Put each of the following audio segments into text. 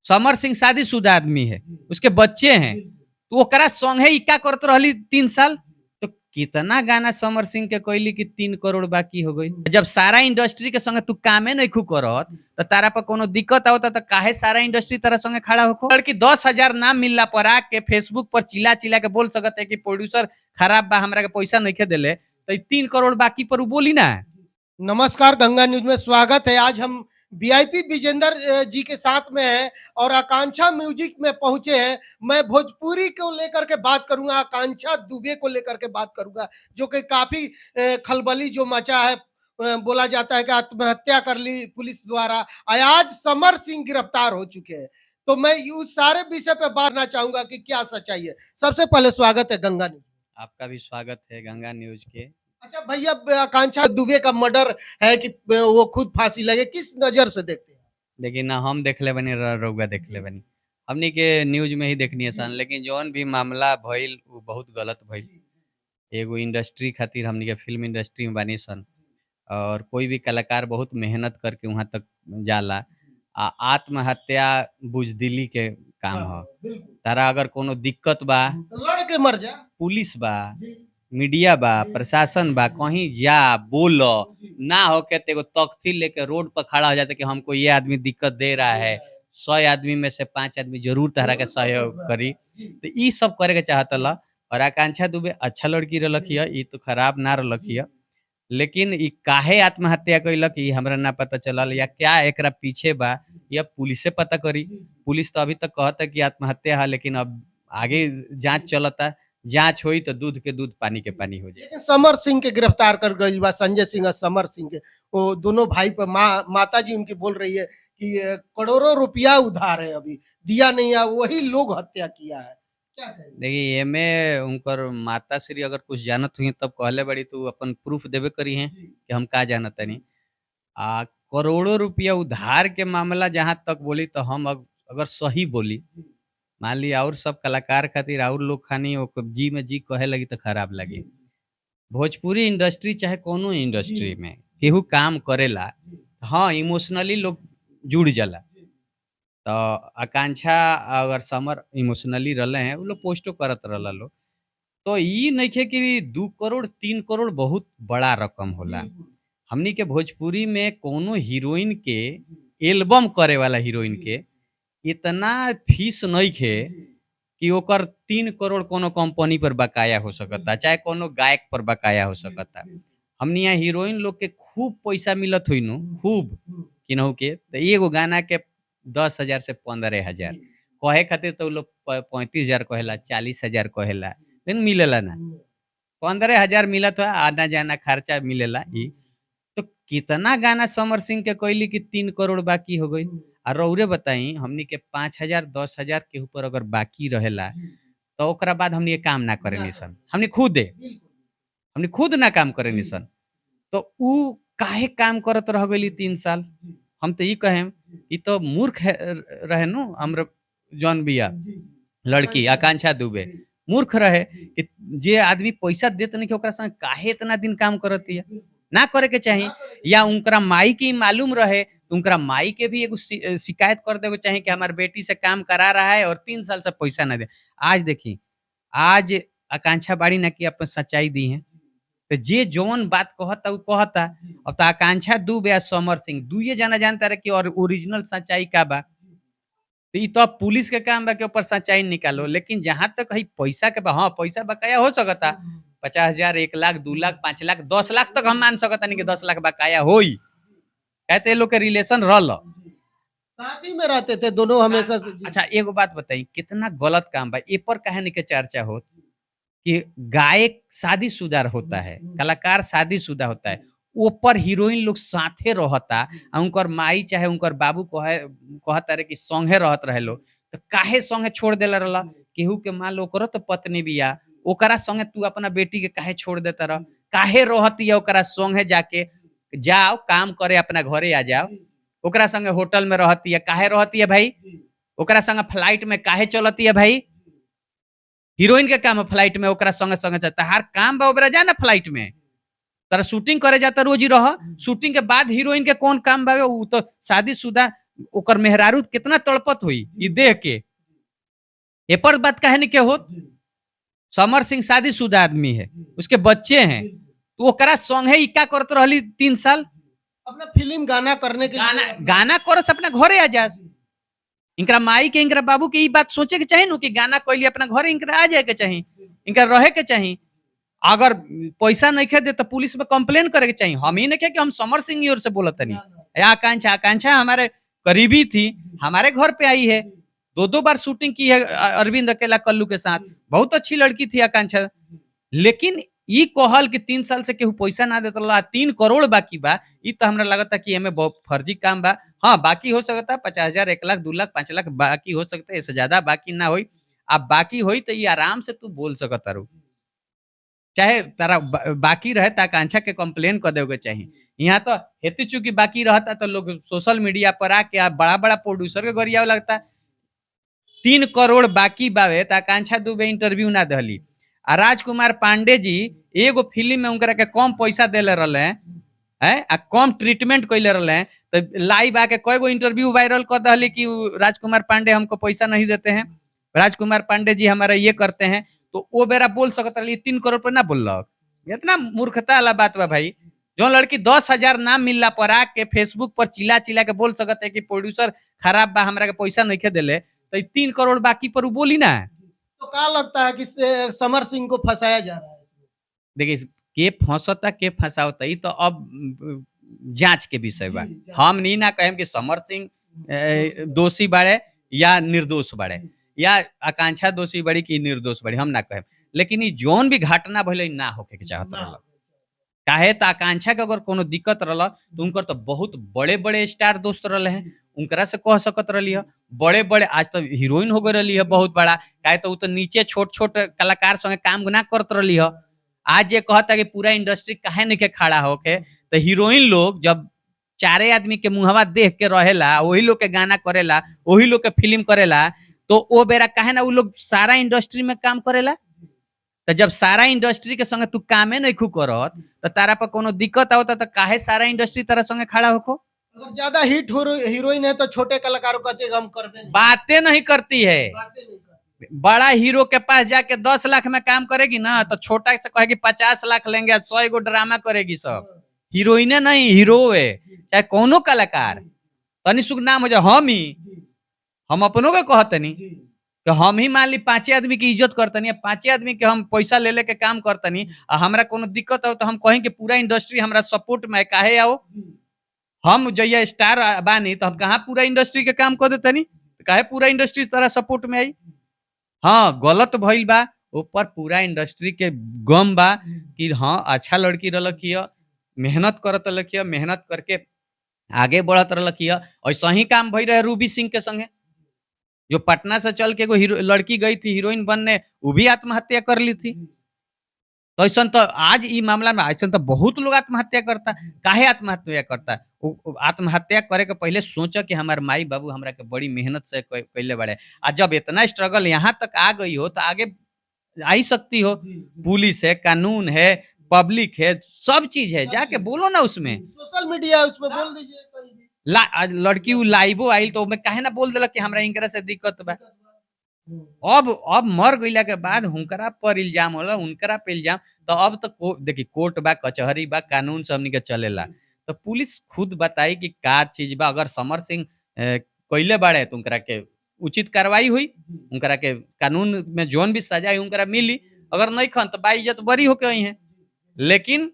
समर सिंह शादीशुदा आदमी है, उसके बच्चे हैं, तो ओकरा संगे ई का करत रहली 3 साल? तो कितना गाना समर सिंह के कैली कि 3 करोड़ बाकी हो गई? जब सारा इंडस्ट्री के संगे तू कामे नहीं खू करत, तो तारा पर कोनो दिक्कत आवता तो काहे सारा इंडस्ट्री तारा संगे खड़ा होको? लड़की 10,000 ना मिलला पर आके फेसबुक पर चिल्ला चिल्ला के बोल सकत है कि प्रोड्यूसर खराब बा, हमरा के पैसा नहीं देले, तो 3 करोड़ बाकी पर उ बोली ना। नमस्कार, गंगा न्यूज में स्वागत है। आज हम वीआईपी विजेंद्र जी के साथ में हैं और आकांक्षा म्यूजिक में पहुंचे हैं। मैं भोजपुरी को लेकर के बात करूंगा, आकांक्षा दुबे को लेकर के बात करूंगा, जो कि काफी खलबली जो मचा है। बोला जाता है कि आत्महत्या कर ली पुलिस द्वारा। आज समर सिंह गिरफ्तार हो चुके हैं, तो मैं उस सारे विषय पे बात करना चाहूंगा कि क्या सच्चाई है। सबसे पहले स्वागत है गंगा न्यूज। आपका भी स्वागत है गंगा न्यूज के। अच्छा भैया, आकांक्षा दुबे का मर्डर है कि वो खुद फांसी लगे, किस नजर से देखते हैं? देखिए ना, हम देखले बनी, रउआ देखले बनी, हमनी के न्यूज में ही देखनी है सन, लेकिन जौन भी मामला भइल उ बहुत गलत भइल एगो इंडस्ट्री खातिर। हमनी के फिल्म इंडस्ट्री में बानी सन और कोई भी कलाकार बहुत मेहनत करके वहाँ तक जाला आ आत्महत्या बुजदिली के काम ह। तारा अगर कोनो दिक्कत बा, तो लड़ के मर जा। पुलिस बा, मीडिया बा, प्रशासन बा, कहीं जा बोल। ना होके तो एगो तख्ती लेके रोड पर खड़ा हो जाते कि हमको ये आदमी दिक्कत दे रहा है। 100 आदमी में से पांच आदमी जरूर तहरा के सहयोग करी। तो ई सब करे के चाहत ल। और आकांक्षा दुबे अच्छा लड़की रहलक हिय, ई तो खराब ना रहलक हिय, लेकिन ई काहे आत्महत्या कैलक, ई हमरा ना पता चलल या क्या एकरा पीछे बा, या पुलिसे पता करी। पुलिस तो अभी तक कहता कि आत्महत्या है, लेकिन अब आगे जांच चलता। जांच होई तो दूध के दूध, पानी के पानी हो जाए। लेकिन समर सिंह के गिरफ्तार कर गई बा, संजय सिंह और समर सिंह के, वो दोनों भाई पर माँ माता जी उनकी बोल रही है कि करोड़ों रुपया उधार है, अभी दिया नहीं है, वही लोग हत्या किया है। क्या कहेंगे? देखिए, एमे उनकर माता श्री अगर कुछ जानत हुई तब कहले बड़ी, तो अपन प्रूफ देबे करी हैं कि हम का जानत तनी। आ करोड़ों रुपया उधार के मामला जहाँ तक बोली, तो हम अगर सही बोली, मान ली और सब कलाकार खातिर और लोग खानी ओकर जी में जी कहे लगी तो खराब लगी। भोजपुरी इंडस्ट्री चाहे कोनो इंडस्ट्री में केहू काम करेला, हाँ, इमोशनली लोग जुड़ जाला। तो आकांक्षा अगर समर इमोशनली रहले हैं, उ लोग पोस्टो करत रहला लोग, तो ई नइखे कि 2 करोड़ 3 करोड़ बहुत बड़ा रकम होला। हमनी के भोजपुरी में कोनो हीरोइन के, एल्बम करे वाला हीरोइन के इतना फीस नइखे कि ओकर 3 करोड़ कोनो कंपनी पर बकाया हो सकता, चाहे कोनो गायक पर बकाया हो सकता। हमनी यहाँ हीरोइन लोग के खूब पैसा मिलत हुई नु, खूब किनहु के, तो एगो गाना के 10,000 से 15,000 कहे खातिर तो उ लोग 35,000 कहेला, 40,000 कहेला, लेकिन मिलेला ना। 15,000 मिलत हो, आना जाना खर्चा मिलेला। ई तो कितना गाना समर सिंह के कैली कि 3 करोड़ बाकी हो गई? आ रौरे बताई, हमनी के 5,000 10,000 के ऊपर अगर बाकी रहेला तो ओकरा बाद हमनी के काम ना करे सन। हमनी खुद ना काम करे सन, तो उ काहे काम करत रह गईली 3 साल? हम तो ई कहेम, ई तो मूर्ख है रहे नु। हमर जौन बिया लड़की आकांक्षा दुबे, मूर्ख रहे कि जे आदमी पैसा देत नहीं ओकरा संग काहे इतना दिन काम करती है? ना करे के चाही। या उनकरा माई के ई मालूम रहे तो उनकरा माई के भी एगो शिकायत कर देवे चाही कि हमार बेटी से काम करा रहा है और 3 साल से पैसा ना दे। आज देखी, आज आकांक्षा बाड़ी ना कि अपन सच्चाई दी है, तो जे जौन बात कहता उ कहता। अब तो आकांक्षा दुबे आ समर सिंह दुइये जना जानता रहे कि और ओरिजिनल सच्चाई का बा। तो ई तो अब पुलिस के काम बा के ऊपर सच्चाई निकालो। लेकिन जहां तक है पैसा के बा, हाँ, पैसा बकाया हो सकता, 50,000, 1 लाख, 2 लाख, 5 लाख, 10 लाख तक हम मान सकता नहीं कि 10 लाख बकाया होई। कहते लोग के रिलेशन रहल। साथ ही में रहते थे दोनों हमेशा से जी। अच्छा, एगो बात बताई, कितना गलत काम बा, ए पर काहे नहीं के चर्चा होत कि गायक शादीशुदा होता है, कलाकार शादीशुदा होता है, ऊपर हीरोइन लोग साथे रहता आ उनकर माई चाहे उनकर बाबू कहे कहता रहे कि संगे रहत रहे लोग, तो काहे संगे छोड़ देला रहला? केहू के मान लो ओकरो तो पत्नी बिया, ओकरा संगे तू अपना बेटी के काहे छोड़ देता रह? काहे रहती है ओकरा संगे? जाके जाओ काम करे, अपना घरे आ जाओ। ओकरा संगे होटल में रहती है, काहे रहती है भाई? ओकरा संगे फ्लाइट में काहे चलती है भाई? हीरोइन के काम है फ्लाइट में ओकरा संगे संगे चलता? हर काम बा ओकरा, जा ना फ्लाइट में। तारा शूटिंग करे जाता रोज ही रह, शूटिंग के बाद हीरोइन के कौन काम बावे? उ तो शादीशुदा ओकर मेहरारू कितना तड़पत हुई ई देख के। ए पर बात काहे नहीं के होत? समर सिंह शादीशुदा आदमी है, उसके बच्चे हैं, तो ओकरा संगे ई का करत रहली 3 साल? अपना फिल्म गाना करने के गाना लिए गाना करस अपना घरे आ जास। इनकरा माई के इनकरा बाबू के ई बात सोचे के चाही नु कि गाना कैली अपना घरे इनकरा आ जाए के चाही, इनका रहे के चाही। अगर पैसा नहीं दे तो पुलिस में कंप्लेन करे के चाही। हम ही नहीं कि हम समर सिंह की ओर से बोलत तनी। या आकांक्षा, आकांक्षा हमारे करीबी थी, हमारे घर पे आई है, 2-2 बार शूटिंग की है अरविंद अकेला कल्लू के साथ, बहुत अच्छी लड़की थी आकांक्षा। लेकिन ई कहल कि 3 साल से केहू पैसा ना देत रहल, 3 करोड़ बाकी बा, ई तो हमरा लगता कि एमे बहुत फर्जी काम बा। हाँ बाकी हो सकता 50,000, 1 लाख, 2 लाख, 5 लाख बाकी हो सकता है, इससे ज्यादा बाकी ना होई। अब बाकी होई तो ई आराम से तू बोल सकत तारू, चाहे तारा बाकी रहे त आकांक्षा के कंप्लेन कर देवे के चाही। यहाँ तो हेतु चूंकि बाकी रहता तो लोग सोशल मीडिया पर आके आ बड़ा बड़ा प्रोड्यूसर के गरियावे लगता। 3 करोड़ बाकी बावे त आकांक्षा दुबे इंटरव्यू ना दहली। आ राजकुमार पांडे जी एगो फिल्म में उनकरा के कम पैसा देले रहले हैं आ कम ट्रीटमेंट कैले रहले, तो लाइव आके कई गो इंटरव्यू वायरल कर दहली कि राजकुमार पांडे हमको पैसा नहीं देते हैं, राजकुमार पांडे जी हमारा ये करते हैं। तो वो बेरा बोल सकत रही, 3 करोड़ पर ना बोलक। इतना मूर्खता वाला बात बा भाई। जो लड़की 10,000 ना मिलला पर आके फेसबुक पर चिल्ला चिल्ला के बोल सकत है कि प्रोड्यूसर खराब बा, हमरा के पैसा नहीं देले, तो 3 करोड़ बाकी पर उ बोली ना। तो का लगता है कि समर सिंह को फंसाया जा रहा है? देखिए के फंसता के फंसावता ई तो अब जांच के विषय बा। हम नहीं ना कहेम कि समर सिंह दोषी बाड़े या निर्दोष बाड़े या आकांक्षा दोषी बड़ी कि निर्दोष बड़ी, हम ना कहेम। लेकिन ई जौन भी घटना भइले ना होके के चाहत रहल। काहे त आकांक्षा के अगर कोनो दिक्कत रहल तो उनकर तो बहुत बड़े बड़े स्टार दोस्त रहले हैं, उनकरा से कह सकत रहली है। बड़े बड़े आज तो हीरोइन हो गई रही है बहुत बड़ा, काहे तो उ तो नीचे छोट छोट कलाकार संगे काम ना करत रही है। आज ये कहता कि पूरा इंडस्ट्री काहे नहीं के खड़ा होके, तो हीरोइन लोग जब चारे आदमी के मुहवा देख के रहेला, वही लोग के गाना करेला, वही लोग के फिल्म करेला, तो वो बेरा काहे ना उ लोग सारा इंडस्ट्री में काम करेला। तो जब सारा इंडस्ट्री के संगे तू कामे नहीं खू करत तो तारा पर कोनो दिक्कत आवता तो काहे सारा इंडस्ट्री तारा संगे खड़ा होको? अगर ज्यादा हिट हीरोइन है तो छोटे कलाकारों कहते हम करबे नहीं। बातें नहीं करती है। बातें नहीं करती। बड़ा हीरो के पास जाके 10 लाख में काम करेगी ना तो छोटा से कहेगी 50 लाख लेंगे, 100 गो ड्रामा करेगी सब। हीरोइने नहीं हीरो है, चाहे कोनो कलाकार तनी सुख नाम हो जाए। हम ही हम अपनों के कहतनी कि हम ही मान ली 5 आदमी की इज्जत करतनी, 5 आदमी के हम पैसा ले लेके काम करतनी, आ हमरा कोनो दिक्कत हो तो हम कहें कि पूरा इंडस्ट्री हमरा सपोर्ट में काहे आओ। हम जहिया स्टार बानी तो हम कहाँ पूरा इंडस्ट्री के काम कर देतनी, काहे पूरा इंडस्ट्री तरह सपोर्ट में आई। हाँ गलत भइल बा ऊपर पूरा इंडस्ट्री के गम बा कि हाँ अच्छा लड़की रहलक, मेहनत करत रहलक, मेहनत करके आगे बढ़त रहलक। ऐसा ही काम भई रहे रूबी सिंह के संगे, जो पटना से चल के एगो हीरो लड़की गई थी हीरोइन बनने, वो भी आत्महत्या कर ली थी। तो ऐसा तो आज ई मामला में ऐसा तो बहुत लोग आत्महत्या करता। काहे आत्महत्या करता? आत्महत्या करे के पहले सोचा कि हमार माई बाबू हमरा के बड़ी मेहनत से कैले बड़े, आ जब इतना स्ट्रगल यहाँ तक आ गई हो तो आगे आई सकती हो। पुलिस है, कानून है, पब्लिक है, सब चीज है, जाके बोलो ना उसमें। सोशल मीडिया है, उसमें बोल दीजिए। लड़की उ लाइवो आइल तो ओमे काहे ना बोल देलक कि हमरा इनकरा से दिक्कत बा। अब मर गईला के बाद हुनकरा पर इल्जाम होला, उनकरा पे इल्जाम। तो अब तो देखी कोर्ट बा, कचहरी बा, कानून से हमनी के चलेला। तो पुलिस खुद बताई कि का चीज बा। अगर समर सिंह कइले बाड़े तो उनकरा के उचित कार्रवाई हुई, उनकरा के कानून में जोन भी सजा है उनकरा मिली। अगर नहीं खन तो बाइज्जत बरी होके आई है। लेकिन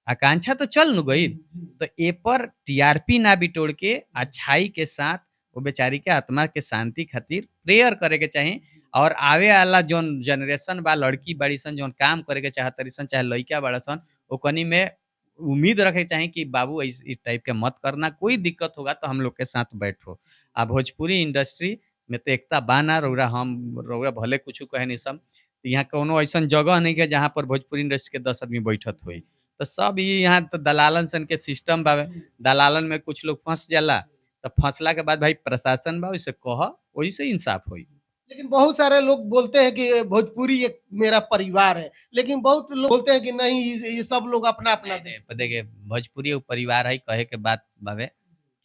आकांक्षा तो चल नु गई, तो ए पर टीआरपी ना बिटोड़ के अच्छाई के साथ वो बेचारी के आत्मा के शांति खातिर प्रेयर करे के चाही। और आवे वाला जोन जनरेशन बा, लड़की बड़ी सन जोन काम करे के चाहत सन, चाहे लड़का बड़ा सन, ओकनी में उम्मीद रखे चाही कि बाबू इस टाइप के मत करना, कोई दिक्कत होगा तो हम लोग के साथ बैठो। आ भोजपुरी इंडस्ट्री में तो एकता बाना रौरा, हम रौरा भले कुछ कहे नहीं सब, यहाँ कोनो ऐसा जगह नहीं है जहाँ पर भोजपुरी इंडस्ट्री के 10 आदमी बैठत हुई। तो सब ये यहाँ तो दलालन सन के सिस्टम बावे, दलालन में कुछ लोग फंस जाला, तो फंसला के बाद भाई प्रशासन बा उसे कह, वही से इंसाफ होई। लेकिन बहुत सारे लोग बोलते हैं कि भोजपुरी एक मेरा परिवार है, लेकिन बहुत लोग बोलते हैं कि नहीं ये सब लोग अपना अपना। देखिए भोजपुरी एगो परिवार है कहे के बात बावे,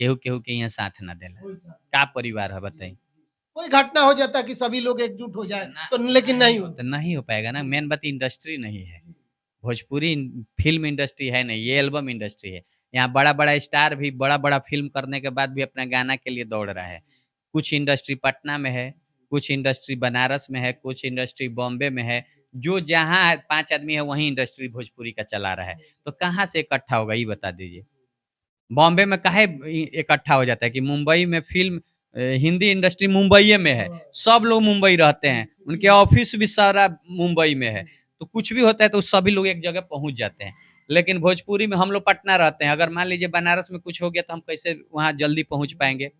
केहू केहू के यहाँ साथ ना देला। का परिवार है बताई? कोई घटना हो जाता कि सभी लोग एकजुट हो जाए तो, लेकिन नहीं होता। तो नहीं हो पाएगा ना। मेन बात इंडस्ट्री नहीं है, भोजपुरी फिल्म इंडस्ट्री है नहीं, ये एल्बम इंडस्ट्री है। यहाँ बड़ा बड़ा स्टार भी बड़ा बड़ा फिल्म करने के बाद भी अपना गाना के लिए दौड़ रहा है। कुछ इंडस्ट्री पटना में है, कुछ इंडस्ट्री बनारस में है, कुछ इंडस्ट्री बॉम्बे में है। जो जहाँ 5 आदमी है वहीं इंडस्ट्री भोजपुरी का चला रहा है। तो कहाँ से इकट्ठा होगा ये बता दीजिए। बॉम्बे में काहे इकट्ठा हो जाता है कि मुंबई में फिल्म हिंदी इंडस्ट्री मुंबई में है, सब लोग मुंबई रहते हैं, उनके ऑफिस भी सारा मुंबई में है, तो कुछ भी होता है तो सभी लोग एक जगह पहुंच जाते हैं। लेकिन भोजपुरी में हम लोग पटना रहते हैं, अगर मान लीजिए बनारस में कुछ हो गया तो हम कैसे वहाँ जल्दी पहुंच पाएंगे?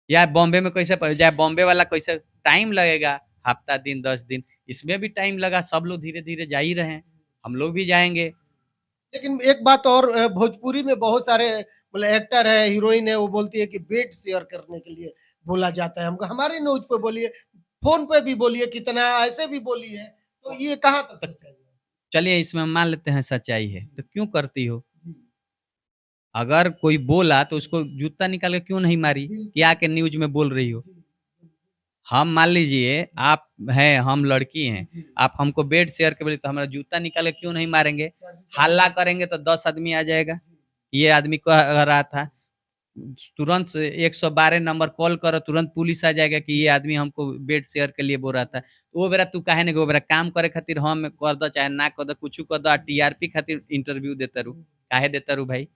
या बॉम्बे में कैसे जाए, बॉम्बे वाला कैसे, टाइम लगेगा हफ्ता दिन 10 दिन, इसमें भी टाइम लगा। सब लोग धीरे धीरे जा ही रहे हैं, हम लोग भी जाएंगे। लेकिन एक बात और, भोजपुरी में बहुत सारे मतलब एक्टर है, हीरोइन है, वो बोलती है कि बेड शेयर करने के लिए बोला जाता है हमको, हमारे न्यूज पे बोलिए, फोन पे भी बोलिए, कितना ऐसे भी बोली है, तो ये कहाँ तक सच्चाई है? चलिए इसमें मान लेते हैं सच्चाई है, तो क्यों करती हो? अगर कोई बोला तो उसको जूता निकाल के क्यों नहीं मारी कि आके न्यूज में बोल रही हो? हम मान लीजिए आप हैं, हम लड़की हैं, आप हमको बेड शेयर के बोले तो हमारा जूता निकाल के क्यों नहीं मारेंगे? हल्ला करेंगे तो 10 आदमी आ जाएगा, ये आदमी कह रहा था। तुरंत से 112 नंबर कॉल करो, तुरंत पुलिस आ जाएगा कि ये आदमी हमको बेड शेयर के लिए बोल रहा था। तो वो बेरा तू काहे नहीं, वो बेरा काम करे खातिर हम कर दो चाहे ना कर दो, कुछ कर दो, टीआरपी खातिर इंटरव्यू देता रू, काहे देता रू भाई?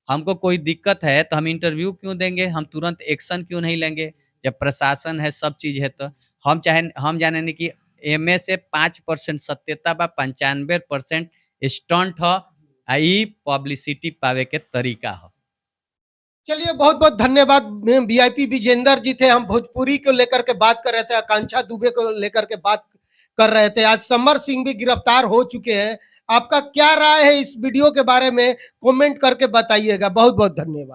हमको कोई दिक्कत है तो हम इंटरव्यू क्यों देंगे? हम तुरंत एक्शन क्यों नहीं लेंगे? जब प्रशासन है, सब चीज़ है, तो हम चाहे हम जाने नहीं कि एम ए से 5% सत्यता बा, 95% स्टंट ह, आ ई पब्लिसिटी पावे के तरीका ह। चलिए बहुत बहुत धन्यवाद। वीआईपी विजेंद्र जी थे, हम भोजपुरी को लेकर के बात कर रहे थे, आकांक्षा दुबे को लेकर के बात कर रहे थे। आज समर सिंह भी गिरफ्तार हो चुके हैं। आपका क्या राय है इस वीडियो के बारे में, कमेंट करके बताइएगा। बहुत बहुत धन्यवाद।